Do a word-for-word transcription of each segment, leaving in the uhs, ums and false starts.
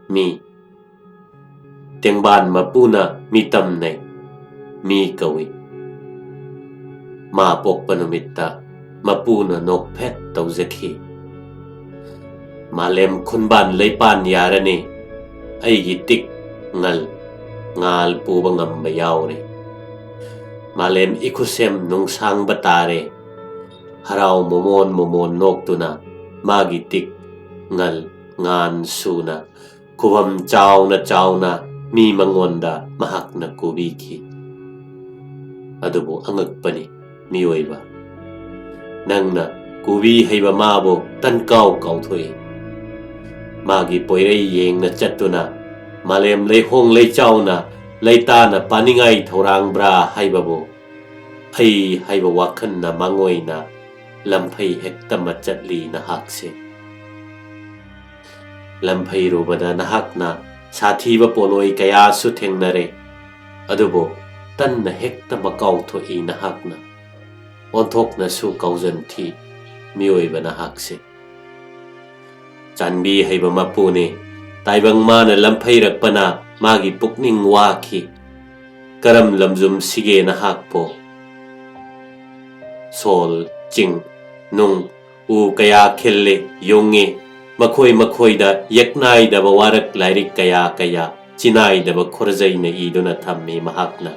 ꯃꯤ꯫ ꯇꯦꯡꯕꯥꯟ ꯃꯄꯨꯅ ꯃꯤꯇꯝꯅꯩ, ꯃꯤ ꯀꯧꯏ꯫ ꯃꯥ ꯄꯣꯛꯄ ꯅꯨꯃꯤꯠꯇ ꯃꯄꯨꯅ ꯅꯣꯛꯐꯦꯠ ꯇꯧꯖꯈꯤ꯫ "ꯃꯥꯂꯦꯝ ꯈꯨꯟꯕꯥꯟ ꯂꯩꯄꯥꯟ ꯌꯥꯔꯅꯤ, ꯑꯩꯒꯤ ꯇꯤꯛ ꯉꯜ ꯉꯥꯜ ꯄꯨꯕ ꯉꯝꯕ ꯌꯥꯎꯔꯦ꯫ ꯃꯥꯂꯦꯝ ꯏꯈꯨꯁꯦꯝ ꯅꯨꯡꯁꯥꯡꯕ ꯇꯥꯔꯦ"꯫ ꯍꯔꯥꯎ ꯃꯣꯃꯣꯟ ꯃꯣꯃꯣꯟ ꯅꯣꯛꯇꯨꯅ ꯃꯥꯒꯤ ꯇꯤꯛ ꯉꯜ ꯉꯥꯟ ꯁꯨꯅ ꯈꯨꯕꯝ ꯆꯥꯎꯅ ꯆꯥꯎꯅ ꯃꯤ ꯃꯉꯣꯟꯗ ꯃꯍꯥꯛꯅ ꯀꯨꯕꯤꯈꯤ꯫ ꯑꯗꯨꯕꯨ ꯑꯉꯛꯄꯅꯤ, ꯃꯤꯑꯣꯏꯕ, ꯅꯪꯅ ꯀꯨꯕꯤ ꯍꯩꯕ ꯃꯥꯕꯨ ꯇꯟꯀꯥꯎ ꯀꯥꯎꯊꯣꯛꯏ꯫ ꯃꯥꯒꯤ ꯄꯣꯏꯔꯩ ꯌꯦꯡꯅ ꯆꯠꯇꯨꯅ ꯃꯥꯂꯦꯝ ꯂꯩꯍꯣꯡ ꯂꯩꯆꯥꯎꯅ ꯂꯩꯇꯥꯅ ꯄꯥꯅꯤꯡꯉꯥꯏ ꯊꯧꯔꯥꯡꯕ꯭ꯔꯥ ꯍꯥꯏꯕꯕꯨ ꯑꯩ ꯍꯥꯏꯕ ꯋꯥꯈꯜꯅ ꯃꯥꯡꯑꯣꯏꯅ ꯂꯝꯐꯩ ꯍꯦꯛꯇ ꯃꯆꯠꯂꯤ ꯅꯍꯥꯛꯁꯦ꯫ ꯂꯝꯐꯩꯔꯨꯕꯗ ꯅꯍꯥꯛꯅ ꯁꯥꯊꯤꯕ ꯄꯣꯠꯂꯣꯏ ꯀꯌꯥꯁꯨ ꯊꯦꯡꯅꯔꯦ, ꯑꯗꯨꯕꯨ ꯇꯟꯅ ꯍꯦꯛꯇ ꯃꯀꯥꯎꯊꯣꯛꯏ ꯅꯍꯥꯛꯅ꯫ ꯑꯣꯟꯊꯣꯛꯅꯁꯨ ꯀꯥꯎꯖꯟꯊꯤ, ꯃꯤꯑꯣꯏꯕ ꯅꯍꯥꯛꯁꯦ꯫ ꯆꯥꯟꯕꯤ ꯍꯩꯕ ꯃꯄꯨꯅꯤ꯫ ꯇꯥꯏꯕꯪ ꯃꯥꯅ ꯂꯝꯐꯩꯔꯛꯄꯅ ꯃꯥꯒꯤ ꯄꯨꯛꯅꯤꯡ ꯋꯥꯈꯤ꯫ ꯀꯔꯝ ꯂꯝꯖꯨꯝꯁꯤꯒꯦ ꯅꯍꯥꯛꯄꯨ? ꯁꯣꯜ, ꯆꯤꯡ, ꯅꯨꯡ, ꯎ ꯀꯌꯥ ꯈꯤꯜꯂꯤ, ꯌꯨꯡꯉꯤ꯫ ꯃꯈꯣꯏ ꯃꯈꯣꯏꯗ ꯌꯦꯛꯅꯥꯏꯗꯕ ꯋꯥꯔꯛ ꯂꯥꯏꯔꯤꯛ ꯀꯌꯥ ꯀꯌꯥ ꯆꯤꯅꯥꯏꯗꯕ ꯈꯣꯔꯖꯩꯅ ꯏꯗꯨꯅ ꯊꯝꯃꯤ ꯃꯍꯥꯛꯅ꯫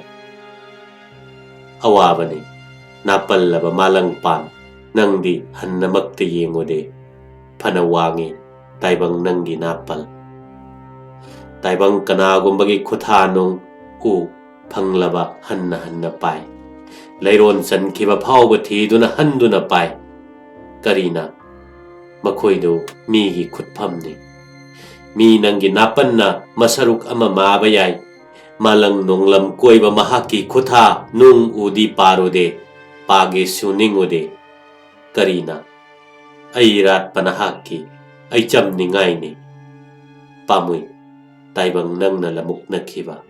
ꯑꯋꯥꯕꯅꯤ, ꯅꯥꯄꯜꯂꯕ ꯃꯥꯂꯪꯄꯥꯟ, ꯅꯪꯗꯤ ꯍꯟꯅꯃꯛꯇ ꯌꯦꯡꯉꯨꯗꯦ꯫ ꯐꯅ ꯋꯥꯡꯉꯤ ꯇꯥꯏꯕꯪ ꯅꯪꯒꯤ ꯅꯥꯄꯜ꯫ ꯇꯥꯏꯕꯪ ꯀꯅꯥꯒꯨꯝꯕꯒꯤ ꯈꯨꯊꯥ ꯅꯨꯡ ꯎ ꯐꯪꯂꯕ ꯍꯟꯅ ꯍꯟꯅ ꯄꯥꯏ꯫ ꯂꯩꯔꯣꯟ ꯆꯟꯈꯤꯕ ꯐꯥꯎꯕ ꯊꯤꯗꯨꯅ ꯍꯟꯗꯨꯅ ꯄꯥꯏ꯫ ꯀꯔꯤꯅ? ꯃꯈꯣꯏꯗꯨ ꯃꯤꯒꯤ ꯈꯨꯠꯐꯝꯅꯤ꯫ ꯃꯤ ꯅꯪꯒꯤ ꯅꯥꯄꯟꯅ ꯃꯁꯔꯨꯛ ꯑꯃ ꯃꯥꯕ ꯌꯥꯏ꯫ ꯃꯥꯂꯪ ꯅꯣꯡꯂꯝ ꯀꯣꯏꯕ ꯃꯍꯥꯛꯀꯤ ꯈꯨꯊꯥ ꯅꯨꯡ ꯎꯗꯤ ꯄꯥꯔꯨꯗꯦ, ꯄꯥꯒꯦꯁꯨ ꯅꯤꯡꯉꯨꯗꯦ꯫ ꯀꯔꯤꯅ? ꯑꯩ ꯔꯥꯠꯄ ꯅꯍꯥꯛꯀꯤ ꯑꯩꯆꯝꯅꯤꯉꯥꯏꯅꯤ꯫ ꯄꯥꯝꯃꯨꯏ, ꯇꯥꯏꯕꯪ ꯅꯪꯅ ꯂꯃꯨꯛꯅꯈꯤꯕ꯫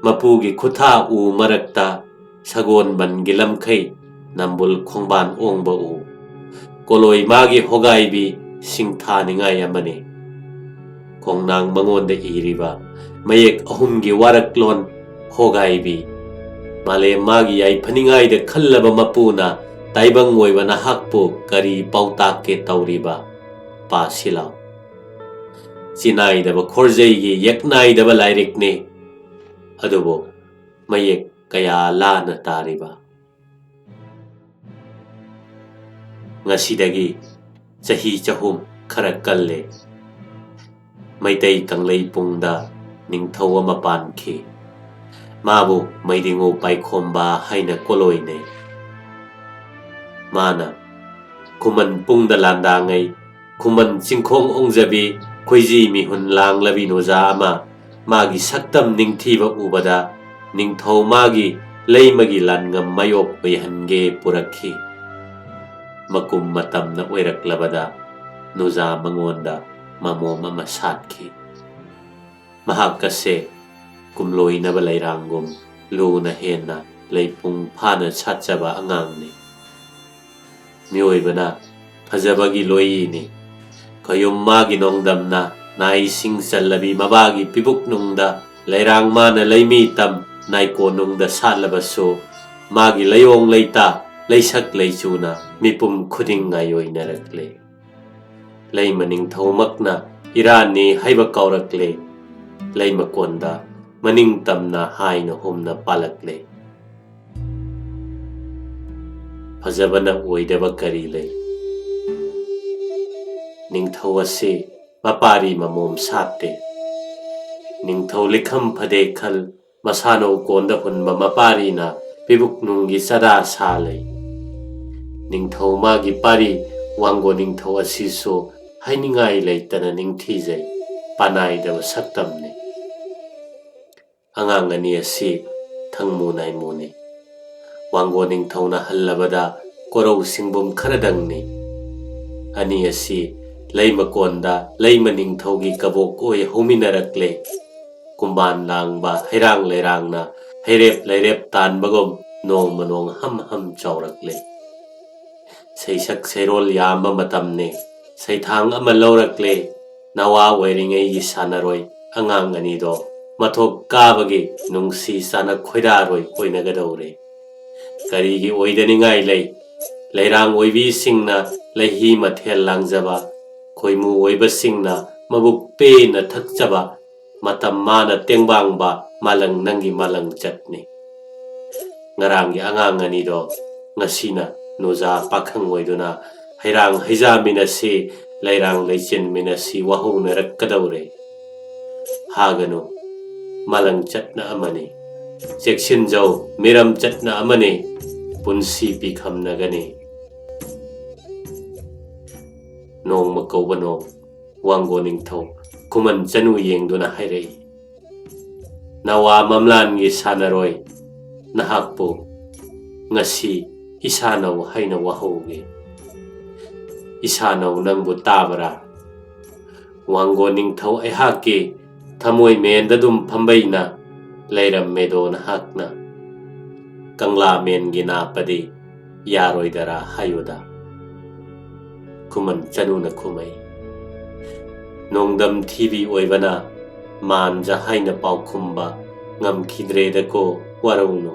ꯃꯄꯨꯒꯤ ꯈꯨꯊꯥ ꯎ ꯃꯔꯛꯇ ꯁꯒꯣꯜꯕꯟꯒꯤ ꯂꯝꯈꯩ ꯅꯝꯕꯨꯜ ꯈꯣꯡꯕꯥꯟ ꯑꯣꯡꯕ ꯎ꯫ ꯀꯣꯂꯣꯏ ꯃꯥꯒꯤ ꯍꯣꯒꯥꯏꯕꯤ ꯁꯤꯡꯊꯥꯅꯤꯡꯉꯥꯏ ꯑꯃꯅꯤ꯫ ꯈꯣꯡꯅꯥꯡ ꯃꯉꯣꯟꯗ ꯏꯔꯤꯕ ꯃꯌꯦꯛ ꯑꯍꯨꯝꯒꯤ ꯋꯥꯔꯛꯂꯣꯟ ꯍꯣꯒꯥꯏꯕꯤ, ꯃꯥꯂꯦꯝ ꯃꯥꯒꯤ ꯌꯥꯏꯐꯅꯤꯡꯉꯥꯏꯗ ꯈꯜꯂꯕ ꯃꯄꯨꯅ ꯇꯥꯏꯕꯪ ꯑꯣꯏꯕ ꯅꯍꯥꯛꯄꯨ ꯀꯔꯤ ꯄꯥꯎꯇꯥꯛꯀꯦ ꯇꯧꯔꯤꯕ? ꯄꯥꯁꯤꯂꯥꯎ꯫ ꯆꯤꯅꯥꯏꯗꯕ ꯈꯣꯔꯖꯩꯒꯤ ꯌꯦꯛꯅꯥꯏꯗꯕ ꯂꯥꯏꯔꯤꯛꯅꯤ꯫ ꯑꯗꯨꯕꯨ ꯃꯌꯦꯛ ꯀꯌꯥ ꯂꯥꯅ ꯇꯥꯔꯤꯕ꯫ ꯉꯁꯤꯗꯒꯤ ꯆꯍꯤ ꯆꯍꯨꯝ ꯈꯔ ꯀꯜꯂꯦ꯫ ꯃꯩꯇꯩ ꯀꯪꯂꯩꯄꯨꯡꯗ ꯅꯤꯡꯊꯧ ꯑꯃ ꯄꯥꯟꯈꯤ꯫ ꯃꯥꯕꯨ ꯃꯩꯗꯤꯉꯨ ꯄꯥꯏꯈꯣꯝꯕ ꯍꯥꯏꯅ ꯀꯣꯂꯣꯏꯅꯩ꯫ ꯃꯥꯅ ꯈꯨꯃꯟ ꯄꯨꯡꯗ ꯂꯥꯟꯗꯥꯉꯩ ꯈꯨꯃꯟ ꯆꯤꯡꯈꯣꯡ ꯑꯣꯡꯖꯕꯤ ꯈꯣꯏꯖꯤ ꯃꯤꯍꯨꯟ ꯂꯥꯡꯂꯕꯤ ꯅꯨꯖꯥ ꯑꯃ ꯃꯥꯒꯤ ꯁꯛꯇꯝ ꯅꯤꯡꯊꯤꯕ ꯎꯕꯗ ꯅꯤꯡꯊꯧ ꯃꯥꯒꯤ ꯂꯩꯃꯒꯤ ꯂꯥꯟꯉꯝ ꯃꯥꯌꯣꯛ ꯑꯣꯏꯍꯟꯒꯦ ꯄꯨꯔꯛꯈꯤ꯫ ꯃꯀꯨꯝ ꯃꯇꯝꯅ ꯑꯣꯏꯔꯛꯂꯕꯗ ꯅꯨꯖꯥ ꯃꯉꯣꯟꯗ ꯃꯃꯣꯝ ꯑꯃ ꯁꯥꯠꯈꯤ꯫ ꯃꯍꯥꯛ ꯑꯁꯦ ꯀꯨꯝꯂꯣꯏꯅꯕ ꯂꯩꯔꯥꯡꯒꯨꯝ ꯂꯨꯅ ꯍꯦꯟꯅ ꯂꯩꯄꯨꯡ ꯐꯥꯅ ꯁꯥꯠꯆꯕ ꯑꯉꯥꯡꯅꯤ꯫ ꯃꯤꯑꯣꯏꯕꯅ ꯐꯖꯕꯒꯤ ꯂꯣꯏꯌꯤꯅꯤ꯫ ꯈꯌꯨꯝ ꯃꯥꯒꯤ ꯅꯣꯡꯗꯝꯅ ꯅꯥꯏꯁꯤꯡ ꯆꯜꯂꯕꯤ ꯃꯕꯥꯒꯤ ꯄꯤꯕꯨꯛꯅꯨꯡꯗ ꯂꯩꯔꯥꯡ ꯃꯥꯅ ꯂꯩꯃꯤ ꯇꯝ ꯅꯥꯏꯀꯣꯅꯨꯡꯗ ꯁꯥꯠꯂꯕꯁꯨ ꯃꯥꯒꯤ ꯂꯩꯑꯣꯡ ꯂꯩꯇꯥ ꯂꯩꯁꯛ ꯂꯩꯆꯨꯅ ꯃꯤꯄꯨꯝ ꯈꯨꯗꯤꯡ ꯉꯥꯏꯑꯣꯏꯅꯔꯛꯂꯦ꯫ ꯂꯩꯃ ꯅꯤꯡꯊꯧꯃꯛꯅ ꯏꯔꯥꯟꯅꯤ ꯍꯥꯏꯕ ꯀꯥꯎꯔꯛꯂꯦ꯫ ꯂꯩꯃꯀꯣꯟꯗ ꯃꯅꯤꯡ ꯇꯝꯅ ꯍꯥꯏꯅ ꯍꯨꯝꯅ ꯄꯥꯜꯂꯛꯂꯦ꯫ ꯐꯖꯕꯅ ꯑꯣꯏꯗꯕ ꯀꯔꯤ ꯂꯩ? ꯅꯤꯡꯊꯧ ꯑꯁꯤ ꯃꯄꯥꯔꯤ ꯃꯃꯣꯝ ꯁꯥꯠꯇꯦ꯫ ꯅꯤꯡꯊꯧ ꯂꯤꯈꯝ ꯐꯗꯦ ꯈꯜ ꯃꯁꯥꯅ ꯎꯀꯣꯟꯗ ꯍꯨꯟꯕ ꯃꯄꯥꯔꯤꯅ ꯄꯤꯕꯨꯛꯅꯨꯡꯒꯤ ꯆꯔꯥ ꯁꯥ ꯂꯩ꯫ ꯅꯤꯡꯊꯧ ꯃꯥꯒꯤ ꯄꯥꯔꯤ ꯋꯥꯡꯒꯣ ꯅꯤꯡꯊꯧ ꯑꯁꯤꯁꯨ ꯍꯥꯏꯅꯤꯡꯉꯥꯏ ꯂꯩꯇꯅ ꯅꯤꯡꯊꯤꯖꯩ, ꯄꯥꯅꯥꯏꯗꯕ ꯁꯛꯇꯝꯅꯤ꯫ ꯑꯉꯥꯡ ꯑꯅꯤ ꯑꯁꯤ ꯊꯪꯃꯨ ꯅꯥꯏꯃꯨꯅꯤ꯫ ꯋꯥꯡꯒꯣ ꯅꯤꯡꯊꯧꯅ ꯍꯜꯂꯕꯗ ꯀꯣꯔꯧ ꯁꯤꯡꯕꯨꯝ ꯈꯔꯗꯪꯅꯤ꯫ ꯑꯅꯤ ꯑꯁꯤ ꯂꯩꯃꯀꯣꯟꯗ ꯂꯩꯃ ꯅꯤꯡꯊꯧꯒꯤ ꯀꯕꯣꯛ ꯑꯣꯏ ꯍꯧꯃꯤꯟꯅꯔꯛꯂꯦ꯫ ꯀꯨꯝꯕꯥꯟ ꯂꯥꯡꯕ ꯍꯩꯔꯥꯡ ꯂꯩꯔꯥꯡꯅ ꯍꯩꯔꯦꯞ ꯂꯩꯔꯦꯞ ꯇꯥꯟꯕꯒꯨꯝ ꯅꯣꯡꯃ ꯅꯣꯡ ꯍꯝ ꯍꯝ ꯆꯥꯎꯔꯛꯂꯦ꯫ ꯁꯩꯁꯛ ꯁꯩꯔꯣꯜ ꯌꯥꯝꯕ ꯃꯇꯝꯅꯤ꯫ ꯁꯩꯊꯥꯡ ꯑꯃ ꯂꯧꯔꯛꯂꯦ꯫ ꯅꯋꯥ ꯑꯣꯏꯔꯤꯉꯩꯒꯤ ꯁꯥꯟꯅꯔꯣꯏ ꯑꯉꯥꯡ ꯑꯅꯤꯗꯣ ꯃꯊꯣꯛ ꯀꯥꯕꯒꯤ ꯅꯨꯡꯁꯤ ꯆꯥꯟꯅ ꯈꯣꯏꯗꯥꯔꯣꯏ ꯑꯣꯏꯅꯒꯗꯧꯔꯦ꯫ ꯀꯔꯤꯒꯤ ꯑꯣꯏꯗꯅꯤꯡꯉꯥꯏ ꯂꯩ? ꯂꯩꯔꯥꯡ ꯑꯣꯏꯕꯤꯁꯤꯡꯅ ꯂꯩꯍꯤ ꯃꯊꯦꯜ ꯂꯥꯡꯖꯕ, ꯈꯣꯏꯃꯨ ꯑꯣꯏꯕꯁꯤꯡꯅ ꯃꯕꯨꯛ ꯄꯦꯟꯅ ꯊꯛꯆꯕ, ꯃꯇꯝ ꯃꯥꯅ ꯇꯦꯡꯕꯥꯡꯕ ꯃꯥꯂꯪ ꯅꯪꯒꯤ ꯃꯥꯂꯪ ꯆꯠꯅꯤ꯫ ꯉꯔꯥꯡꯒꯤ ꯑꯉꯥꯡ ꯑꯅꯤꯗꯣ ꯉꯁꯤꯅ ꯅꯨꯖꯥ ꯄꯥꯈꯪ ꯑꯣꯏꯗꯨꯅ ꯍꯩꯔꯥꯡ ꯍꯩꯖꯥꯃꯤꯟꯅꯁꯤ, ꯂꯩꯔꯥꯡ ꯂꯩꯆꯤꯟꯃꯤꯟꯅꯁꯤ ꯋꯥꯍꯧꯅꯔꯛꯀꯗꯧꯔꯦ꯫ ꯍꯥꯒꯅꯨ, ꯃꯥꯂꯪ ꯆꯠꯅ ꯑꯃꯅꯤ꯫ ꯆꯦꯛꯁꯤꯟꯖꯧ, ꯃꯤꯔꯝ ꯆꯠꯅ ꯑꯃꯅꯤ꯫ ꯄꯨꯟꯁꯤ ꯄꯤꯈꯝꯅꯒꯅꯤ꯫ ꯅꯣꯡꯃ ꯀꯧꯕ ꯅꯣꯡ꯫ ꯋꯥꯡꯒꯣ ꯅꯤꯡꯊꯧ ꯈꯨꯃꯟ ꯆꯅꯨ ꯌꯦꯡꯗꯨꯅ ꯍꯥꯏꯔꯛꯏ, "ꯅꯋꯥ ꯃꯝꯂꯥꯟꯒꯤ ꯁꯥꯟꯅꯔꯣꯏ, ꯅꯍꯥꯛꯄꯨ ꯉꯁꯤ ꯏꯁꯥꯅꯧ ꯍꯥꯏꯅ ꯋꯥꯍꯧꯒꯦ꯫ ꯏꯁꯥꯅꯧ ꯅꯪꯕꯨ ꯇꯥꯕꯔꯥ?" ꯋꯥꯡꯒꯣ ꯅꯤꯡꯊꯧ ꯑꯩꯍꯥꯛꯀꯤ ꯊꯃꯣꯏ ꯃꯦꯟꯗ ꯑꯗꯨꯝ ꯐꯝꯕꯩꯅ ꯂꯩꯔꯝꯃꯦꯗꯣ ꯅꯍꯥꯛꯅ꯫ ꯀꯪꯂꯥ ꯃꯦꯟꯒꯤ ꯅꯥꯞꯄꯗꯤ ꯌꯥꯔꯣꯏꯗꯔꯥ ꯍꯥꯏꯌꯨꯗ꯫ ꯈꯨꯃꯟ ꯆꯅꯨꯅ ꯈꯨꯝꯃꯩ, "ꯅꯣꯡꯗꯝ ꯊꯤꯕꯤ ꯑꯣꯏꯕꯅ ꯃꯥꯟꯖ ꯍꯥꯏꯅ ꯄꯥꯎꯈꯨꯝꯕ ꯉꯝꯈꯤꯗ꯭ꯔꯦꯗꯀꯣ ꯋꯥꯔꯧꯅꯨ꯫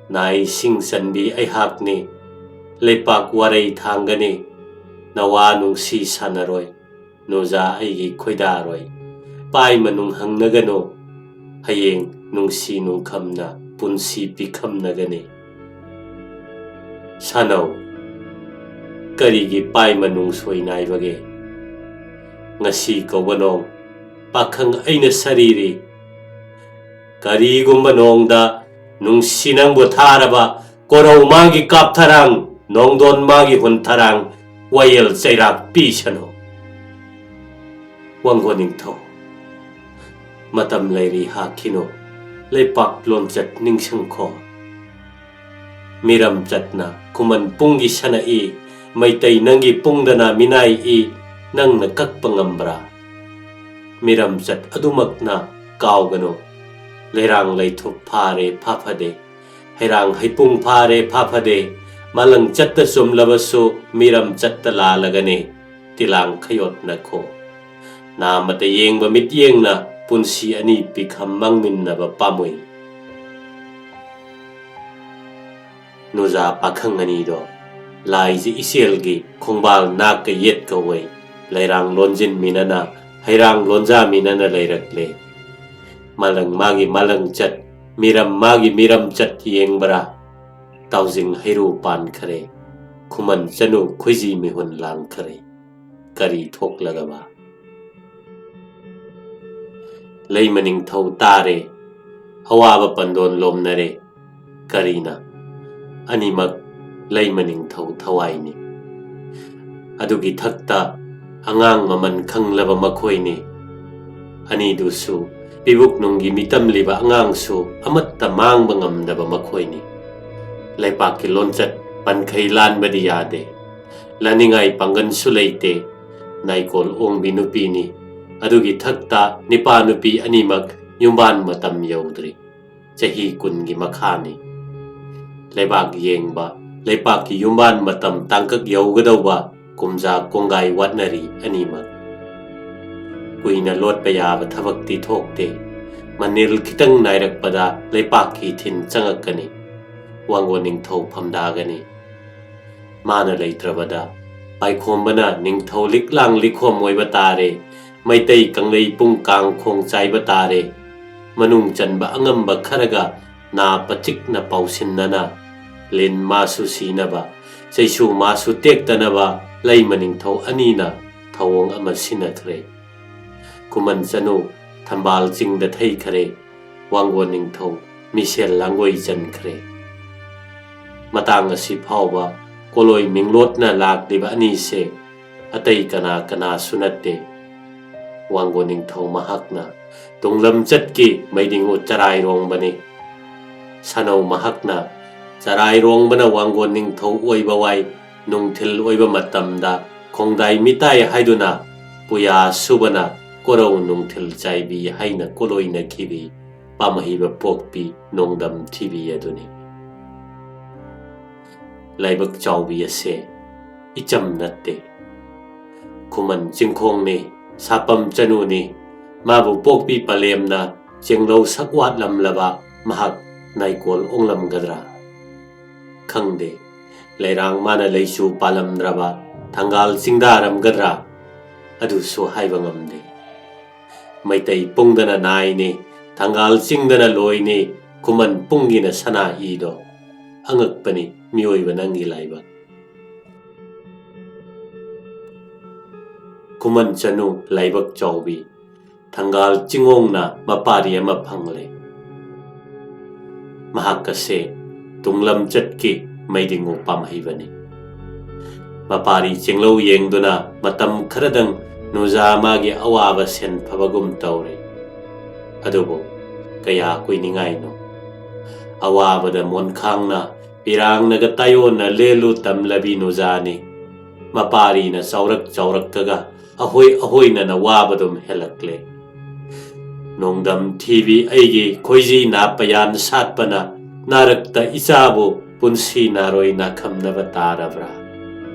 ꯅꯥꯏ ꯏꯁꯤꯡ ꯆꯟꯕꯤ ꯑꯩꯍꯥꯛꯅꯤ, ꯂꯩꯄꯥꯛ ꯋꯥꯔꯩ ꯊꯥꯡꯒꯅꯤ, ꯅꯋꯥ ꯅꯨꯡꯁꯤ ꯁꯥꯟꯅꯔꯣꯏ, ꯅꯨꯖꯥ ꯑꯩꯒꯤ ꯈꯣꯏꯗꯥꯔꯣꯏ, ꯄꯥꯏꯃ ꯅꯨꯡꯍꯪꯅꯒꯅꯨ, ꯍꯌꯦꯡ ꯅꯨꯡꯁꯤ ꯅꯨꯡꯈꯝꯅ ꯄꯨꯟꯁꯤ ꯄꯤꯈꯝꯅꯒꯅꯤ꯫ ꯁꯥꯅꯧ, ꯀꯔꯤꯒꯤ ꯄꯥꯏꯃ ꯅꯨꯡꯁꯣꯏ ꯅꯥꯏꯕꯒꯦ? ꯉꯁꯤ ꯀꯧꯕ ꯅꯣꯡ, ꯄꯥꯈꯪ ꯑꯩꯅ ꯁꯔꯤꯔꯤ꯫ ꯀꯔꯤꯒꯨꯝꯕ ꯅꯣꯡꯗ ꯅꯨꯡꯁꯤ ꯅꯪꯕꯨ ꯊꯥꯔꯕ, ꯀꯣꯔꯧ ꯃꯥꯒꯤ ꯀꯥꯞꯊꯔꯥꯡ, ꯅꯣꯡꯗꯣꯟ ꯃꯥꯒꯤ ꯍꯨꯟꯊꯔꯥꯡ, ꯋꯥꯌꯦꯜ ꯆꯩꯔꯥꯛ ꯄꯤꯁꯅꯨ꯫ ꯋꯥꯡꯒꯣ ꯅꯤꯡꯊꯧ, ꯃꯇꯝ ꯂꯩꯔꯤ ꯍꯥꯈꯤꯅꯨ, ꯂꯩꯄꯥꯛ ꯂꯣꯟꯆꯠ ꯅꯤꯡꯁꯤꯡꯈꯣ꯫ ꯃꯤꯔꯝ ꯆꯠꯅ ꯈꯨꯃꯟ ꯄꯨꯡꯒꯤ ꯁꯅꯛꯏ, ꯃꯩꯇꯩ ꯅꯪꯒꯤ ꯄꯨꯡꯗꯅ ꯃꯤꯅꯥꯏ ꯏ, ꯅꯪꯅ ꯀꯛꯄ ꯉꯝꯕ꯭ꯔꯥ? ꯃꯤꯔꯝ ꯆꯠ ꯑꯗꯨꯃꯛꯅ ꯀꯥꯎꯒꯅꯨ꯫ ꯂꯩꯔꯥꯡ ꯂꯩꯊꯨꯞ ꯐꯥꯔꯦ ꯐꯥꯐꯗꯦ, ꯍꯩꯔꯥꯡ ꯍꯩꯄꯨꯡ ꯐꯥꯔꯦ ꯐꯥꯐꯗꯦ, ꯃꯥꯂꯪ ꯆꯠꯇ ꯆꯨꯝꯂꯕꯁꯨ ꯃꯤꯔꯝ ꯆꯠꯇ ꯂꯥꯜꯂꯒꯅꯤ꯫ ꯇꯤꯂꯥꯡ ꯈꯌꯣꯠꯅꯈꯣ꯫ ꯅꯥꯃꯇ ꯌꯦꯡꯕ ꯃꯤꯠꯌꯦꯡꯅ ꯄꯨꯟꯁꯤ ꯑꯅꯤ ꯄꯤꯈꯝ ꯃꯥꯡꯃꯤꯟꯅꯕ ꯄꯥꯝꯃꯨꯏ꯫ ꯅꯨꯖꯥ ꯄꯥꯈꯪ ꯑꯅꯤꯗꯣ ꯂꯥꯏꯖ ꯏꯆꯦꯜꯒꯤ ꯈꯣꯡꯕꯥꯜ ꯅꯥꯛꯀ ꯌꯦꯠꯀ ꯑꯣꯏ ꯂꯩꯔꯥꯡ ꯂꯣꯟꯖꯤꯟꯃꯤꯟꯅꯅ, ꯍꯩꯔꯥꯡ ꯂꯣꯟꯖꯥꯃꯤꯟꯅꯅ ꯂꯩꯔꯛꯂꯦ꯫ ꯃꯥꯂꯪ ꯃꯥꯒꯤ ꯃꯥꯂꯪ ꯆꯠ, ꯃꯤꯔꯝ ꯃꯥꯒꯤ ꯃꯤꯔꯝ ꯆꯠ ꯌꯦꯡꯕ꯭ꯔꯥ? ꯇꯥꯎꯖꯤꯡ ꯍꯩꯔꯨ ꯄꯥꯟꯈꯔꯦ, ꯈꯨꯃꯟ ꯆꯅꯨ ꯈꯨꯏꯖꯤ ꯃꯤꯍꯨꯟ ꯂꯥꯡꯈꯔꯦ꯫ ꯀꯔꯤ ꯊꯣꯛꯂꯒꯕ? ꯂꯩꯃ ꯅꯤꯡꯊꯧ ꯇꯥꯔꯦ, ꯑꯋꯥꯕ ꯄꯟꯗꯣꯟ ꯂꯣꯝꯅꯔꯦ꯫ ꯀꯔꯤꯅ? ꯑꯅꯤꯃꯛ ꯂꯩꯃ ꯅꯤꯡꯊꯧ ꯊꯋꯥꯏꯅꯤ꯫ ꯑꯗꯨꯒꯤ ꯊꯛꯇ ꯑꯉꯥꯡ ꯃꯃꯜ ꯈꯪꯂꯕ ꯃꯈꯣꯏꯅꯤ꯫ ꯑꯅꯤꯗꯨꯁꯨ ꯄꯤꯕꯨꯛꯅꯨꯡꯒꯤ ꯃꯤꯇꯝꯂꯤꯕ ꯑꯉꯥꯡꯁꯨ ꯑꯃꯠꯇ ꯃꯥꯡꯕ ꯉꯝꯗꯕ ꯃꯈꯣꯏꯅꯤ꯫ ꯂꯩꯄꯥꯛꯀꯤ ꯂꯣꯟꯆꯠ ꯄꯟꯈꯩ ꯂꯥꯟꯕꯗꯤ ꯌꯥꯗꯦ꯫ ꯂꯥꯅꯤꯡꯉꯥꯏ ꯄꯥꯡꯒꯜꯁꯨ ꯂꯩꯇꯦ꯫ ꯅꯥꯏꯀꯣꯜ ꯑꯣꯡꯕꯤ ꯅꯨꯄꯤꯅꯤ꯫ ꯑꯗꯨꯒꯤ ꯊꯛꯇ ꯅꯤꯄꯥ ꯅꯨꯄꯤ ꯑꯅꯤꯃꯛ ꯌꯨꯝꯕꯥꯟ ꯃꯇꯝ ꯌꯧꯗ꯭ꯔꯤ꯫ ꯆꯍꯤ ꯀꯨꯟꯒꯤ ꯃꯈꯥꯅꯤ꯫ ꯂꯩꯕꯥꯛ ꯌꯦꯡꯕ, ꯂꯩꯄꯥꯛꯀꯤ ꯌꯨꯝꯕꯥꯟ ꯃꯇꯝ ꯇꯥꯡꯀꯛ ꯌꯧꯒꯗꯧꯕ ꯀꯨꯝꯖꯥ ꯀꯣꯡꯒꯥꯏ ꯋꯥꯠꯅꯔꯤ ꯑꯅꯤꯃꯛ꯫ ꯀꯨꯏꯅ ꯂꯣꯠꯄ ꯌꯥꯕ ꯊꯕꯛꯇꯤ ꯊꯣꯛꯇꯦ꯫ ꯃꯅꯤꯜ ꯈꯤꯇꯪ ꯅꯥꯏꯔꯛꯄꯗ ꯂꯩꯄꯥꯛꯀꯤ ꯏꯊꯤꯟ ꯆꯪꯉꯛꯀꯅꯤ꯫ ꯋꯥꯡꯒꯣꯟ ꯅꯤꯡꯊꯧ ꯐꯝꯗꯥꯒꯅꯤ꯫ ꯃꯥꯅ ꯂꯩꯇ꯭ꯔꯕꯗ ꯄꯥꯏꯈꯣꯝꯕꯅ ꯅꯤꯡꯊꯧ ꯂꯤꯛꯂꯥꯡ ꯂꯤꯈꯣꯝ ꯑꯣꯏꯕ ꯇꯥꯔꯦ꯫ ꯃꯩꯇꯩ ꯀꯪꯂꯩ ꯄꯨꯡ ꯀꯥꯡ ꯈꯣꯡ ꯆꯥꯏꯕ ꯇꯥꯔꯦ꯫ ꯃꯅꯨꯡ ꯆꯟꯕ ꯑꯉꯝꯕ ꯈꯔꯒ ꯅꯥ ꯄꯆꯤꯛꯅ ꯄꯥꯎꯁꯤꯟꯅꯅ, ꯂꯤꯟ ꯃꯥꯁꯨ ꯁꯤꯅꯕ, ꯆꯩꯁꯨ ꯃꯥꯁꯨ ꯇꯦꯛꯇꯅꯕ ꯂꯩꯃ ꯅꯤꯡꯊꯧ ꯑꯅꯤꯅ ꯊꯧꯑꯣꯡ ꯑꯃ ꯁꯤꯟꯅꯈ꯭ꯔꯦ꯫ ꯈꯨꯃꯟ ꯆꯅꯨ ꯊꯝꯕꯥꯜ ꯆꯤꯡꯗ ꯊꯩꯈ꯭ꯔꯦ꯫ ꯋꯥꯡꯒꯣꯟ ꯅꯤꯡꯊꯧ ꯃꯤꯁꯦꯜ ꯂꯥꯡꯒꯣꯏ ꯆꯟꯈ꯭ꯔꯦ꯫ ꯃꯇꯥꯡ ꯑꯁꯤ ꯐꯥꯎꯕ ꯀꯣꯂꯣꯏ ꯃꯤꯡꯂꯣꯠꯅ ꯂꯥꯛꯂꯤꯕ ꯑꯅꯤꯁꯦ ꯑꯇꯩ ꯀꯅꯥ ꯀꯅꯥꯁꯨ ꯅꯠꯇꯦ꯫ ꯋꯥꯡꯒꯣꯟ ꯅꯤꯡꯊꯧ ꯃꯍꯥꯛꯅ ꯇꯨꯡꯂꯝꯆꯠꯀꯤ ꯃꯩꯗꯤꯡꯎ ꯆꯔꯥꯏꯔꯣꯡꯕꯅꯤ꯫ ꯁꯥꯅꯧ ꯃꯍꯥꯛꯅ ꯆꯔꯥꯏꯔꯣꯡꯕꯅ ꯋꯥꯡꯒꯣꯟ ꯅꯤꯡꯊꯧ ꯑꯣꯏꯕ ꯋꯥꯏ ꯅꯨꯡꯊꯤꯜ ꯑꯣꯏꯕ ꯃꯇꯝꯗ ꯈꯣꯡꯗꯥꯏ ꯃꯤꯇꯥꯏ ꯍꯥꯏꯗꯨꯅ ꯄꯨꯌꯥ ꯁꯨꯕꯅ ꯀꯣꯔꯧ ꯅꯨꯡꯊꯤꯜ ꯆꯥꯏꯕꯤ ꯍꯥꯏꯅ ꯀꯣꯂꯣꯏꯅꯈꯤꯕꯤ ꯄꯥꯝꯍꯩꯕ ꯄꯣꯛꯄꯤ ꯅꯣꯡꯗꯝ ꯊꯤꯕꯤ ꯑꯗꯨꯅꯤ꯫ ꯂꯥꯏꯕꯛ ꯆꯥꯎꯕꯤ ꯑꯁꯦ ꯏꯆꯝ ꯅꯠꯇꯦ꯫ ꯈꯨꯃꯟ ꯆꯤꯡꯈꯣꯡꯅꯤ, ꯁꯥꯄꯝ ꯆꯅꯨꯅꯤ, ꯃꯥꯕꯨ ꯄꯣꯛꯄꯤ ꯄꯂꯦꯝꯅ ꯆꯦꯡꯂꯧ ꯁꯛ ꯋꯥꯠꯂꯝꯂꯕ ꯃꯍꯥꯛ ꯅꯥꯏꯀꯣꯜ ꯑꯣꯡꯂꯝꯒꯗ꯭ꯔꯥ? ꯈꯪꯗꯦ꯫ ꯂꯩꯔꯥꯡ ꯃꯥꯅ ꯂꯩꯁꯨ ꯄꯥꯜꯂꯝꯗ꯭ꯔꯕ ꯊꯪꯒꯥꯜ ꯆꯤꯡꯗꯥꯔꯝꯒꯗ꯭ꯔꯥ? ꯑꯗꯨꯁꯨ ꯍꯥꯏꯕ ꯉꯝꯗꯦ꯫ ꯃꯩꯇꯩ ꯄꯨꯡꯗꯅ ꯅꯥꯏꯅꯤ, ꯊꯪꯒꯥꯜ ꯆꯤꯡꯗꯅ ꯂꯣꯏꯅꯤ, ꯈꯨꯃꯟ ꯄꯨꯡꯒꯤꯅ ꯁꯅꯥ ꯏꯗꯣ꯫ ꯑꯉꯛꯄꯅꯤ ꯃꯤꯑꯣꯏꯕ ꯅꯪꯒꯤ ꯂꯥꯏꯕꯛ꯫ ꯈꯨꯃꯟ ꯆꯅꯨ ꯂꯥꯏꯕꯛ ꯆꯥꯎꯕꯤ, ꯊꯪꯒꯥꯜ ꯆꯤꯡꯉꯣꯡꯅ ꯃꯄꯥꯔꯤ ꯑꯃ ꯐꯪꯂꯦ꯫ ꯃꯍꯥꯛ ꯑꯁꯦ ꯇꯨꯡꯂꯝ ꯆꯠꯀꯤ ꯃꯩꯗꯤꯡꯉꯨ ꯄꯥꯝꯍꯩꯕꯅꯤ꯫ ꯃꯄꯥꯔꯤ ꯆꯤꯡꯂꯧ ꯌꯦꯡꯗꯨꯅ ꯃꯇꯝ ꯈꯔꯗꯪ ꯅꯨꯖꯥ ꯃꯥꯒꯤ ꯑꯋꯥꯕ ꯁꯦꯟ ꯐꯕꯒꯨꯝ ꯇꯧꯔꯦ꯫ ꯑꯗꯨꯕꯨ ꯀꯌꯥ ꯀꯨꯏꯅꯤꯡꯉꯥꯏꯅꯣ? ꯑꯋꯥꯕꯗ ꯃꯣꯟꯈꯥꯡꯅ ꯄꯤꯔꯥꯡꯅꯒ ꯇꯥꯏꯌꯣꯟꯅ ꯂꯦꯜꯂꯨ ꯇꯝꯂꯕꯤ ꯅꯨꯖꯥꯅꯤ꯫ ꯃꯄꯥꯔꯤꯅ ꯆꯥꯎꯔꯛ ꯆꯥꯎꯔꯛꯀꯒ ꯑꯍꯣꯏ ꯑꯍꯣꯏꯅꯅ ꯋꯥꯕꯗꯨꯝ ꯍꯦꯜꯂꯛꯂꯦ꯫ ꯅꯣꯡꯗꯝ ꯊꯤꯕꯤ ꯑꯩꯒꯤ ꯈꯣꯏꯖꯤ ꯅꯥꯄ ꯌꯥꯟ ꯁꯥꯠꯄꯅ ꯅꯥꯔꯛꯇ ꯏꯆꯥꯕꯨ ꯄꯨꯟꯁꯤ ꯅꯥꯔꯣꯏ ꯅꯥꯈꯝꯅꯕ ꯇꯥꯔꯕ꯭ꯔꯥ?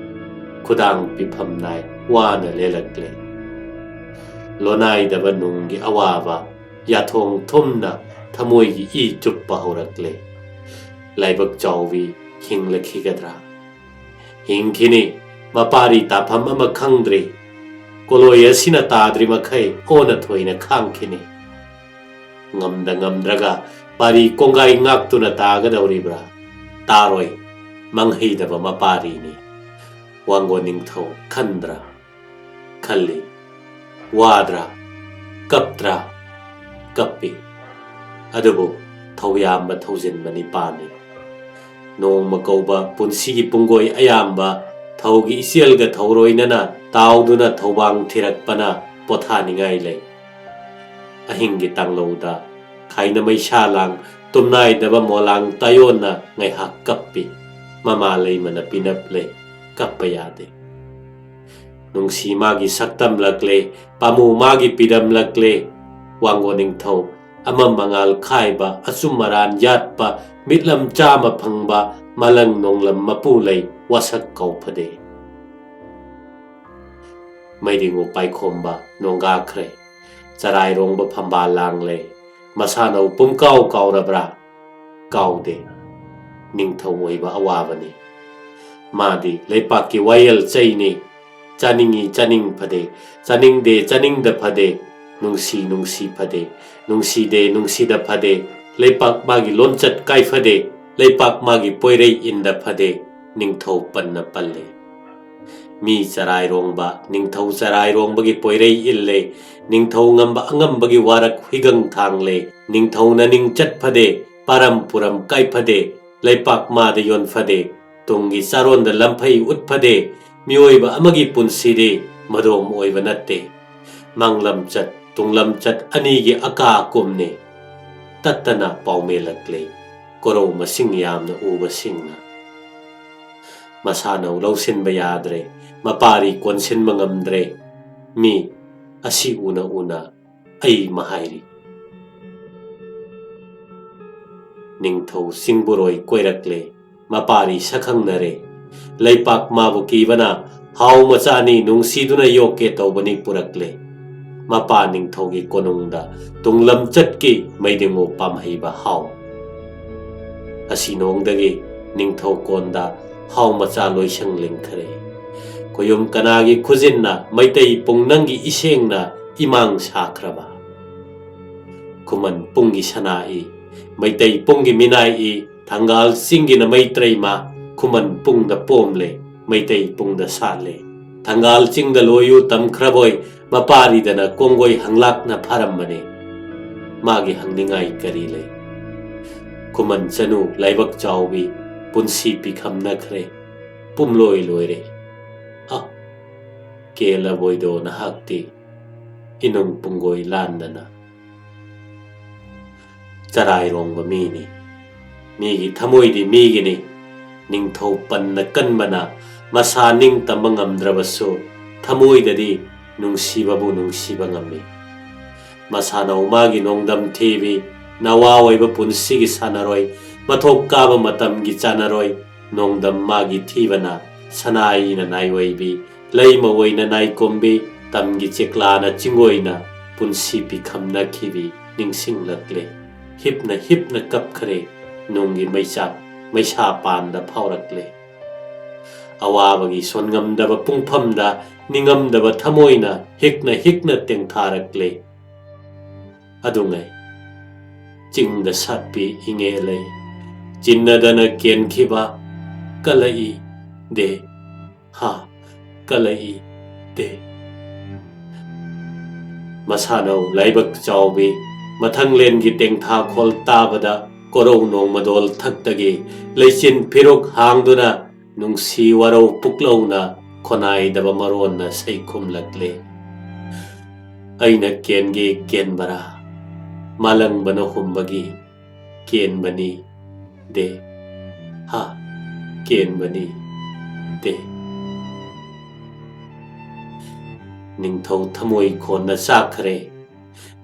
ꯈꯨꯗꯥꯡ ꯄꯤꯐꯝ ꯅꯥꯏ ꯋꯥꯅ ꯂꯦꯜꯂꯛꯂꯦ꯫ ꯂꯣꯅꯥꯏꯗꯕ ꯅꯨꯡꯒꯤ ꯑꯋꯥꯕ ꯌꯥꯊꯣꯡ ꯊꯨꯝꯅ ꯊꯃꯣꯏꯒꯤ ꯏ ꯆꯨꯞꯄ ꯍꯧꯔꯛꯂꯦ꯫ ꯂꯥꯏꯕꯛ ꯆꯥꯎꯕꯤ ꯍꯤꯡꯂꯛꯈꯤꯒꯗ꯭ꯔꯥ? ꯍꯤꯡꯈꯤꯅꯤ, ꯃꯄꯥꯔꯤ ꯇꯥꯐꯝ ꯑꯃ ꯈꯪꯗ꯭ꯔꯤ꯫ ꯀꯣꯂꯣꯏ ꯑꯁꯤꯅ ꯇꯥꯗ꯭ꯔꯤ ꯃꯈꯩ ꯑꯣꯟꯅ ꯊꯣꯏꯅ ꯈꯥꯡꯈꯤꯅꯤ꯫ ꯉꯝꯗ ꯉꯝꯗ꯭ꯔꯒ ꯄꯥꯔꯤ ꯀꯣꯡꯒꯥꯏ ꯉꯥꯛꯇꯨꯅ ꯇꯥꯒꯗꯧꯔꯤꯕ꯭ꯔꯥ? ꯇꯥꯔꯣꯏ, ꯃꯪꯍꯩꯗꯕ ꯃꯄꯥꯔꯤꯅꯤ꯫ ꯋꯥꯡꯒꯣꯟ ꯅꯤꯡꯊꯧ ꯈꯟꯗ꯭ꯔꯥ? ꯈꯜꯂꯤ꯫ ꯋꯥꯗ꯭ꯔꯥ? ꯀꯞꯇ꯭ꯔꯥ? ꯀꯞꯄꯤ꯫ ꯑꯗꯨꯕꯨ ꯊꯧꯌꯥꯝꯕ ꯊꯧꯖꯤꯟꯕ ꯅꯤꯄꯥꯅꯤ꯫ ꯅꯣꯡꯃ ꯀꯧꯕ ꯄꯨꯟꯁꯤꯒꯤ ꯄꯨꯡꯒꯣꯏ ꯑꯌꯥꯝꯕ ꯊꯧꯒꯤ ꯏꯆꯦꯜꯒ ꯊꯧꯔꯣꯏꯅꯅ ꯇꯥꯎꯗꯨꯅ ꯊꯧꯕꯥꯡ ꯊꯤꯔꯛꯄꯅ ꯄꯣꯊꯥꯅꯤꯡꯉꯥꯏ ꯂꯩ꯫ ꯑꯍꯤꯡꯒꯤ ꯇꯥꯡꯂꯧꯗ ꯈꯥꯏꯅ ꯃꯩꯁꯥ ꯂꯥꯡ ꯇꯨꯝꯅꯥꯏꯗꯕ ꯃꯣꯂꯥꯡ ꯇꯥꯌꯣꯟꯅ ꯉꯥꯏꯍꯥꯛ ꯀꯞꯄꯤ꯫ ꯃꯃꯥ ꯂꯩꯃꯅ ꯄꯤꯅꯞ ꯂꯩ, ꯀꯞꯄ ꯌꯥꯗꯦ꯫ ꯅꯨꯡꯁꯤ ꯃꯥꯒꯤ ꯁꯛꯇꯝꯂꯛꯂꯦ, ꯄꯥꯃꯨ ꯃꯥꯒꯤ ꯄꯤꯗꯝꯂꯛꯂꯦ꯫ ꯋꯥꯡꯒꯣꯟ ꯅꯤꯡꯊꯧ ꯑꯃ ꯃꯉꯥꯜ ꯈꯥꯏꯕ, ꯑꯆꯨꯝ ꯑꯔꯥꯟ ꯌꯥꯠꯄ, ꯃꯤꯠꯂꯝ ꯆꯥꯃ ꯐꯪꯕ, ꯃꯂꯪ ꯅꯣꯡꯂꯝ ꯃꯄꯨ ꯂꯩ, ꯋꯥꯁꯛ ꯀꯧꯐꯗꯦ꯫ ꯃꯩꯗꯤꯡꯉꯨ ꯄꯥꯏꯈꯣꯝꯕ ꯅꯣꯡꯒꯥꯈ꯭ꯔꯦ꯫ ꯆꯔꯥꯏꯔꯣꯡꯕ ꯐꯝꯕꯥꯜ ꯂꯥꯡꯂꯦ꯫ ꯃꯁꯥꯅꯧ ꯄꯨꯝꯀꯥꯎ ꯀꯥꯎꯔꯕ꯭ꯔꯥ? ꯀꯥꯎꯗꯦ꯫ ꯅꯤꯡꯊꯧ ꯑꯣꯏꯕ ꯑꯋꯥꯕꯅꯤ꯫ ꯃꯥꯗꯤ ꯂꯩꯄꯥꯛꯀꯤ ꯋꯥꯌꯦꯜ ꯆꯩꯅꯤ꯫ ꯆꯥꯅꯤꯡꯏ ꯆꯥꯅꯤꯡ ꯐꯗꯦ, ꯆꯥꯅꯤꯡꯗꯦ ꯆꯥꯅꯤꯡꯗ ꯐꯗꯦ, ꯅꯨꯡꯁꯤ ꯅꯨꯡꯁꯤ ꯐꯗꯦ, ꯅꯨꯡꯁꯤꯗꯦ ꯅꯨꯡꯁꯤꯗ ꯐꯗꯦ, ꯂꯩꯄꯥꯛ ꯃꯥꯒꯤ ꯂꯣꯟꯆꯠ ꯀꯥꯏꯐꯗꯦ, ꯂꯩꯄꯥꯛ ꯃꯥꯒꯤ ꯄꯣꯏꯔꯩ ꯏꯟꯗ ꯐꯗꯦ, ꯅꯤꯡꯊꯧ ꯄꯟꯅ ꯄꯜꯂꯦ꯫ ꯃꯤ ꯆꯔꯥꯏꯔꯣꯡꯕ, ꯅꯤꯡꯊꯧ ꯆꯔꯥꯏꯔꯣꯡꯕꯒꯤ ꯄꯣꯏꯔꯩ ꯏꯜꯂꯦ, ꯅꯤꯡꯊꯧ ꯉꯝꯕ ꯑꯉꯝꯕꯒꯤ ꯋꯥꯔꯛ ꯍꯨꯏꯒꯪ ꯊꯥꯡꯂꯦ, ꯅꯤꯡꯊꯧꯅ ꯅꯤꯡꯆꯠ ꯐꯗꯦ, ꯄꯥꯔꯝ ꯄꯨꯔꯝ ꯀꯥꯏꯐꯗꯦ, ꯂꯩꯄꯥꯛ ꯃꯥꯗ ꯌꯣꯟꯐꯗꯦ, ꯇꯨꯡꯒꯤ ꯆꯥꯔꯣꯟꯗ ꯂꯝꯐꯩ ꯎꯠꯐꯗꯦ, ꯃꯤꯑꯣꯏꯕ ꯑꯃꯒꯤ ꯄꯨꯟꯁꯤꯗꯤ ꯃꯗꯣꯝ ꯑꯣꯏꯕ ꯅꯠꯇꯦ꯫ ꯃꯥꯡꯂꯝꯆꯠ, ꯇꯨꯡꯂꯝꯆꯠ ꯑꯅꯤꯒꯤ ꯑꯀꯥ ꯑꯀꯨꯝꯅꯤ꯫ ꯇꯠꯇꯅ ꯄꯥꯎꯃꯦꯜꯂꯛꯂꯦ, ꯀꯣꯔꯧ ꯃꯁꯤꯡ ꯌꯥꯝꯅ ꯎꯕꯁꯤꯡꯅ꯫ ꯃꯁꯥꯅꯧ ꯂꯧꯁꯤꯟꯕ ꯌꯥꯗ꯭ꯔꯦ, ꯃꯄꯥꯔꯤ ꯀꯣꯟꯁꯤꯟꯕ ꯉꯝꯗ꯭ꯔꯦ꯫ ꯃꯤ ꯑꯁꯤ ꯎꯅ ꯎꯅ ꯑꯩ ꯃꯍꯥꯏꯔꯤ꯫ ꯅꯤꯡꯊꯧ ꯆꯤꯡꯕꯨꯔꯣꯏ ꯀꯣꯏꯔꯛꯂꯦ, ꯃꯄꯥꯔꯤ ꯁꯛꯈꯪꯅꯔꯦ꯫ ꯂꯩꯄꯥꯛ ꯃꯥꯕꯨ ꯀꯤꯕꯅ ꯍꯥꯎ ꯃꯆꯥꯅꯤ ꯅꯨꯡꯁꯤꯗꯨꯅ ꯌꯣꯛꯀꯦ ꯇꯧꯕꯅꯤ ꯄꯨꯔꯛꯂꯦ꯫ ꯃꯄꯥ ꯅꯤꯡꯊꯧꯒꯤ ꯀꯣꯅꯨꯡꯗ ꯇꯨꯡꯂꯝꯆꯠꯀꯤ ꯃꯩꯗꯤꯡꯉꯨ ꯄꯥꯝꯍꯩꯕ ꯍꯥꯎ꯫ ꯑꯁꯤ ꯅꯣꯡꯗꯒꯤ ꯅꯤꯡꯊꯧ ꯀꯣꯟꯗ ꯍꯥꯎ ꯃꯆꯥ ꯂꯣꯏꯁꯪ ꯂꯤꯡꯈ꯭ꯔꯦ꯫ ꯈꯨꯌꯨꯝ ꯀꯅꯥꯒꯤ ꯈꯨꯖꯤꯟꯅ ꯃꯩꯇꯩ ꯄꯨꯡ ꯅꯪꯒꯤ ꯏꯁꯦꯡꯅ ꯏꯃꯥꯡ ꯁꯥꯈ꯭ꯔꯕ? ꯈꯨꯃꯟ ꯄꯨꯡꯒꯤ ꯁꯅꯥꯏ, ꯃꯩꯇꯩ ꯄꯨꯡꯒꯤ ꯃꯤꯅꯥꯏ ꯏ, ꯊꯪꯒꯥꯜ ꯆꯤꯡꯒꯤꯅ ꯃꯩꯇ꯭ꯔꯩꯃ, ꯈꯨꯃꯟ ꯄꯨꯡꯗ ꯄꯣꯝꯂꯦ, ꯃꯩꯇꯩ ꯄꯨꯡꯗ ꯁꯥꯠꯂꯦ꯫ ꯊꯪꯒꯥꯜ ꯆꯤꯡꯗ ꯂꯣꯏꯌꯨ ꯇꯝꯈ꯭ꯔꯕꯣꯏ, ꯃꯄꯥꯔꯤꯗꯅ ꯀꯣꯡꯒꯣꯏ ꯍꯪꯂꯥꯛꯅ ꯐꯥꯔꯝꯕꯅꯦ꯫ ꯃꯥꯒꯤ ꯍꯪꯅꯤꯡꯉꯥꯏ ꯀꯔꯤ ꯂꯩ? ꯈꯨꯃꯟ ꯆꯅꯨ ꯂꯥꯏꯕꯛ ꯆꯥꯎꯕꯤ, ꯄꯨꯟꯁꯤ ꯄꯤꯈꯝꯅꯈ꯭ꯔꯦ, ꯄꯨꯝꯂꯣꯏ ꯂꯣꯏꯔꯦ꯫ ꯑ, ꯀꯦꯜꯂꯕꯣꯏꯗꯣ ꯅꯍꯥꯛꯇꯤ, ꯏꯅꯨꯡ ꯄꯨꯡꯒꯣꯏ ꯂꯥꯟꯗꯅ꯫ ꯆꯔꯥꯏꯔꯣꯡꯕ ꯃꯤꯅꯤ꯫ ꯃꯤꯒꯤ ꯊꯃꯣꯏꯗꯤ ꯃꯤꯒꯤꯅꯤ꯫ ꯅꯤꯡꯊꯧ ꯄꯟꯅ ꯀꯟꯕꯅ ꯃꯁꯥ ꯅꯤꯡꯇꯝꯕ ꯉꯝꯗ꯭ꯔꯕꯁꯨ, ꯊꯃꯣꯏꯗꯗꯤ ꯅꯨꯡꯁꯤꯕꯕꯨ ꯅꯨꯡꯁꯤꯕ ꯉꯝꯃꯤ꯫ ꯃꯁꯥꯅꯧ ꯃꯥꯒꯤ ꯅꯣꯡꯗꯝ ꯊꯤꯕꯤ, ꯅꯋꯥ ꯑꯣꯏꯕ ꯄꯨꯟꯁꯤꯒꯤ ꯁꯥꯟꯅꯔꯣꯏ, ꯃꯊꯣꯛ ꯀꯥꯕ ꯃꯇꯝꯒꯤ ꯆꯥꯟꯅꯔꯣꯏ, ꯅꯣꯡꯗꯝ ꯃꯥꯒꯤ ꯊꯤꯕꯅ ꯁꯅꯥꯏꯅ ꯅꯥꯏꯑꯣꯏꯕꯤ, ꯂꯩꯃ ꯑꯣꯏꯅ ꯅꯥꯏꯀꯣꯝꯕꯤ, ꯇꯝꯒꯤ ꯆꯦꯛꯂꯥꯅ ꯆꯤꯡꯑꯣꯏꯅ ꯄꯨꯟꯁꯤ ꯄꯤꯈꯝꯅꯈꯤꯕꯤ ꯅꯤꯡꯁꯤꯡꯂꯛꯂꯦ꯫ ꯍꯤꯞꯅ ꯍꯤꯞꯅ ꯀꯞꯈ꯭ꯔꯦ, ꯅꯨꯡꯒꯤ ꯃꯩꯆꯥꯛ ꯃꯩꯁꯥ ꯄꯥꯟꯗ ꯐꯥꯎꯔꯛꯂꯦ꯫ ꯑꯋꯥꯕꯒꯤ ꯁꯣꯟꯉꯝꯗꯕ ꯄꯨꯡꯐꯝꯗ ꯅꯤꯡꯉꯝꯗꯕ ꯊꯃꯣꯏꯅ ꯍꯤꯛꯅ ꯍꯤꯛꯅ ꯇꯦꯡꯊꯥꯔꯛꯂꯦ꯫ ꯑꯗꯨꯉꯩ ꯆꯤꯡꯗ ꯁꯥꯠꯄꯤ ꯏꯉꯦ ꯂꯩ, ꯆꯤꯟꯅꯗꯅ ꯀꯦꯟꯈꯤꯕ ꯀꯂꯛꯏ ꯗꯦ, ꯍꯥ, ꯀꯂꯛꯏ ꯗꯦ꯫ ꯃꯁꯥꯅꯧ ꯂꯥꯏꯕꯛ ꯆꯥꯎꯕꯤ ꯃꯊꯪꯂꯦꯟꯒꯤ ꯇꯦꯡꯊꯥ ꯈꯣꯜ ꯇꯥꯕꯗ ꯀꯣꯔꯧ ꯅꯣꯡꯃꯗꯣꯜ ꯊꯛꯇꯒꯤ ꯂꯩꯆꯤꯟ ꯐꯤꯔꯨꯛ ꯍꯥꯡꯗꯨꯅ ꯅꯨꯡꯁꯤ ꯋꯥꯔꯧ ꯄꯨꯛꯂꯧꯅ ꯈꯣꯅꯥꯏꯗꯕ ꯃꯔꯣꯟꯅ ꯁꯩꯈꯨꯝꯂꯛꯂꯦ꯫ ꯑꯩꯅ ꯀꯦꯟꯒꯦ ꯀꯦꯟꯕꯔꯥ? ꯃꯥꯂꯪꯕꯅ ꯍꯨꯝꯕꯒꯤ ꯀꯦꯟꯕꯅꯤ ꯗꯦ, ꯍꯥ, ꯀꯦꯟꯕꯅꯤ ꯗꯦ꯫ ꯅꯤꯡꯊꯧ ꯊꯃꯣꯏ ꯈꯣꯟꯅ ꯆꯥꯛꯈ꯭ꯔꯦ꯫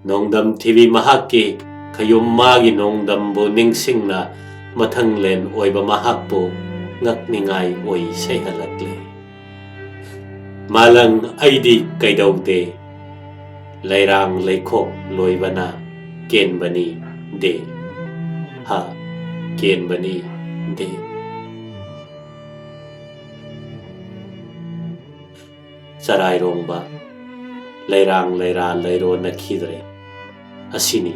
ꯅꯣꯡꯗꯝ ꯊꯤꯕꯤ ꯃꯍꯥꯛꯀꯤ ꯈꯌꯨꯝ ꯃꯥꯒꯤ ꯅꯣꯡꯗꯝꯕꯨ ꯅꯤꯡꯁꯤꯡꯅ ꯃꯊꯪꯂꯦꯟ ꯑꯣꯏꯕ ꯃꯍꯥꯛꯄꯨ ꯉꯛꯅꯤꯡꯉꯥꯏ ꯑꯣꯏ ꯁꯩꯍꯜꯂꯛꯂꯦ꯫ ꯃꯥꯂꯪ ꯑꯩꯗꯤ ꯀꯩꯗꯧꯗꯦ, ꯂꯩꯔꯥꯡ ꯂꯩꯈꯣꯛ ꯂꯣꯏꯕꯅ ꯀꯦꯟꯕꯅꯤ ꯗꯦ, ꯍꯥ, ꯀꯦꯟꯕꯅꯤ ꯗꯦ꯫ ꯆꯔꯥꯏꯔꯣꯡꯕ, ꯂꯩꯔꯥꯡ ꯂꯩꯔꯥ ꯂꯩꯔꯣ ꯅꯈꯤꯗ꯭ꯔꯦ꯫ ꯑꯁꯤꯅꯤ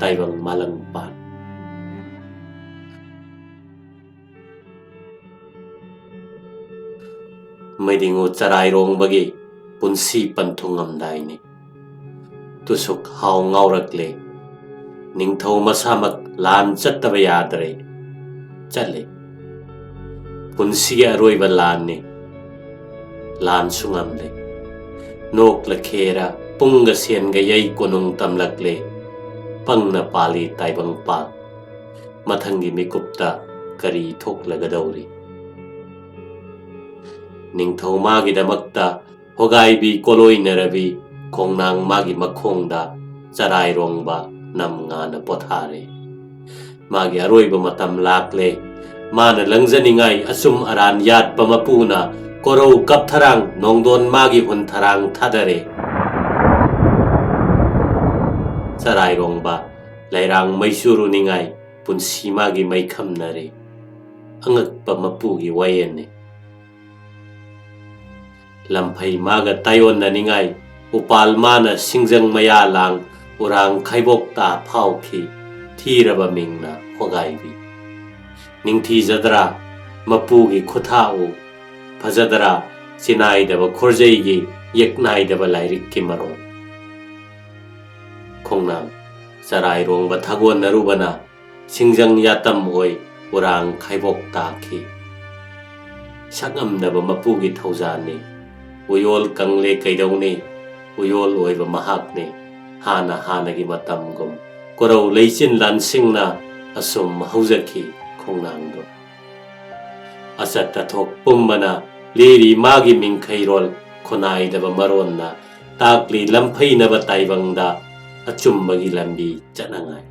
ꯇꯥꯏꯕꯪ ꯃꯥꯂꯪ ꯄꯥꯟ꯫ ꯃꯩꯗꯤꯡꯉꯨ ꯆꯔꯥꯏꯔꯣꯡꯕꯒꯤ ꯄꯨꯟꯁꯤ ꯄꯟꯊꯨꯡꯉꯝꯗꯥꯏꯅꯤ꯫ ꯇꯨꯁꯨꯛ ꯍꯥꯎ ꯉꯥꯎꯔꯛꯂꯦ꯫ ꯅꯤꯡꯊꯧ ꯃꯁꯥꯃꯛ ꯂꯥꯟ ꯆꯠꯇꯕ ꯌꯥꯗ꯭ꯔꯦ꯫ ꯆꯠꯂꯦ꯫ ꯄꯨꯟꯁꯤꯒꯤ ꯑꯔꯣꯏꯕ ꯂꯥꯟꯅꯤ꯫ ꯂꯥꯟꯁꯨ ꯉꯝꯂꯦ꯫ ꯅꯣꯛꯂ ꯈꯦꯔ ꯄꯨꯡꯒ ꯁꯦꯟꯒ ꯌꯩ ꯀꯣꯅꯨꯡ ꯇꯝꯂꯛꯂꯦ꯫ ꯄꯪꯅ ꯄꯥꯜꯂꯤ ꯇꯥꯏꯕꯪ ꯄꯥꯛ꯫ ꯃꯊꯪꯒꯤ ꯃꯤꯀꯨꯞꯇ ꯀꯔꯤ ꯊꯣꯛꯂꯒꯗꯧꯔꯤ? ꯅꯤꯡꯊꯧ ꯃꯥꯒꯤꯗꯃꯛꯇ ꯍꯣꯒꯥꯏꯕꯤ ꯀꯣꯂꯣꯏꯅꯔꯕꯤ ꯈꯣꯡꯅꯥꯡ ꯃꯥꯒꯤ ꯃꯈꯣꯡꯗ ꯆꯔꯥꯏꯔꯣꯡꯕ ꯅꯝ ꯉꯥꯅ ꯄꯣꯊꯥꯔꯦ꯫ ꯃꯥꯒꯤ ꯑꯔꯣꯏꯕ ꯃꯇꯝ ꯂꯥꯛꯂꯦ꯫ ꯃꯥꯅ ꯂꯪꯖꯅꯤꯡꯉꯥꯏ ꯑꯆꯨꯝ ꯑꯔꯥꯟ ꯌꯥꯠꯄ ꯃꯄꯨꯅ ꯀꯣꯔꯧ ꯀꯞꯊꯔꯥꯡ ꯅꯣꯡꯗꯣꯟ ꯃꯥꯒꯤ ꯍꯨꯟ ꯊꯔꯥꯡ ꯊꯥꯗꯔꯦ꯫ ꯆꯔꯥꯏꯔꯣꯡꯕ ꯂꯩꯔꯥꯡ ꯃꯩꯆꯨꯔꯨꯅꯤꯡꯉꯥꯏ ꯄꯨꯟꯁꯤ ꯃꯥꯒꯤ ꯃꯩꯈꯝꯅꯔꯦ꯫ ꯑꯉꯛꯄ ꯃꯄꯨꯒꯤ ꯋꯥꯌꯦꯜꯅꯤ꯫ ꯂꯝꯐꯩ ꯃꯥꯒ ꯇꯥꯏꯌꯣꯟꯅꯅꯤꯡꯉꯥꯏ ꯎꯄꯥꯜ ꯃꯥꯅ ꯁꯤꯡꯖꯪ ꯃꯌꯥ ꯂꯥꯡ ꯎꯔꯥꯡ ꯈꯥꯏꯕꯣꯛꯇ ꯐꯥꯎꯈꯤ꯫ ꯊꯤꯔꯕ ꯃꯤꯡꯅ ꯍꯣꯒꯥꯏꯕꯤ꯫ ꯅꯤꯡꯊꯤꯖꯗ꯭ꯔꯥ ꯃꯄꯨꯒꯤ ꯈꯨꯊꯥ ꯎ? ꯐꯖꯗ꯭ꯔꯥ ꯆꯤꯅꯥꯏꯗꯕ ꯈꯣꯔꯖꯩꯒꯤ ꯌꯦꯛꯅꯥꯏꯗꯕ ꯂꯥꯏꯔꯤꯛꯀꯤ ꯃꯔꯣꯜ? ꯈꯣꯡꯅꯥꯡ ꯆꯔꯥꯏꯔꯣꯡꯕ ꯊꯥꯒꯣꯟꯅꯔꯨꯕꯅ ꯁꯤꯡꯖꯪ ꯌꯥꯇꯝ ꯑꯣꯏ ꯎꯔꯥꯡ ꯈꯥꯏꯕꯣꯛ ꯇꯥꯈꯤ꯫ ꯁꯛꯉꯝꯗꯕ ꯃꯄꯨꯒꯤ ꯊꯧꯖꯥꯜꯅꯤ꯫ ꯎꯌꯣꯜ ꯀꯪꯂꯦ ꯀꯩꯗꯧꯅꯤ? ꯎꯌꯣꯜ ꯑꯣꯏꯕ ꯃꯍꯥꯛꯅꯤ꯫ ꯍꯥꯟꯅ ꯍꯥꯟꯅꯒꯤ ꯃꯇꯝꯒꯨꯝ ꯀꯣꯔꯧ ꯂꯩꯆꯤꯟ ꯂꯥꯟꯁꯤꯡꯅ ꯑꯁꯨꯝ ꯍꯧꯖꯈꯤ ꯈꯣꯡꯅꯥꯡꯗꯣ꯫ ꯑꯆꯠ ꯑꯊꯣꯛ ꯄꯨꯝꯕꯅ ꯂꯤꯔꯤ ꯃꯥꯒꯤ ꯃꯤꯡꯈꯩꯔꯣꯜ ꯈꯨꯅꯥꯏꯗꯕ ꯃꯔꯣꯟꯅ ꯇꯥꯛꯂꯤ ꯂꯝꯐꯩꯅꯕ ꯇꯥꯏꯕꯪꯗ ꯑꯆꯨꯝꯕꯒꯤ ꯂꯝꯕꯤ ꯆꯠꯅꯉꯥꯏ꯫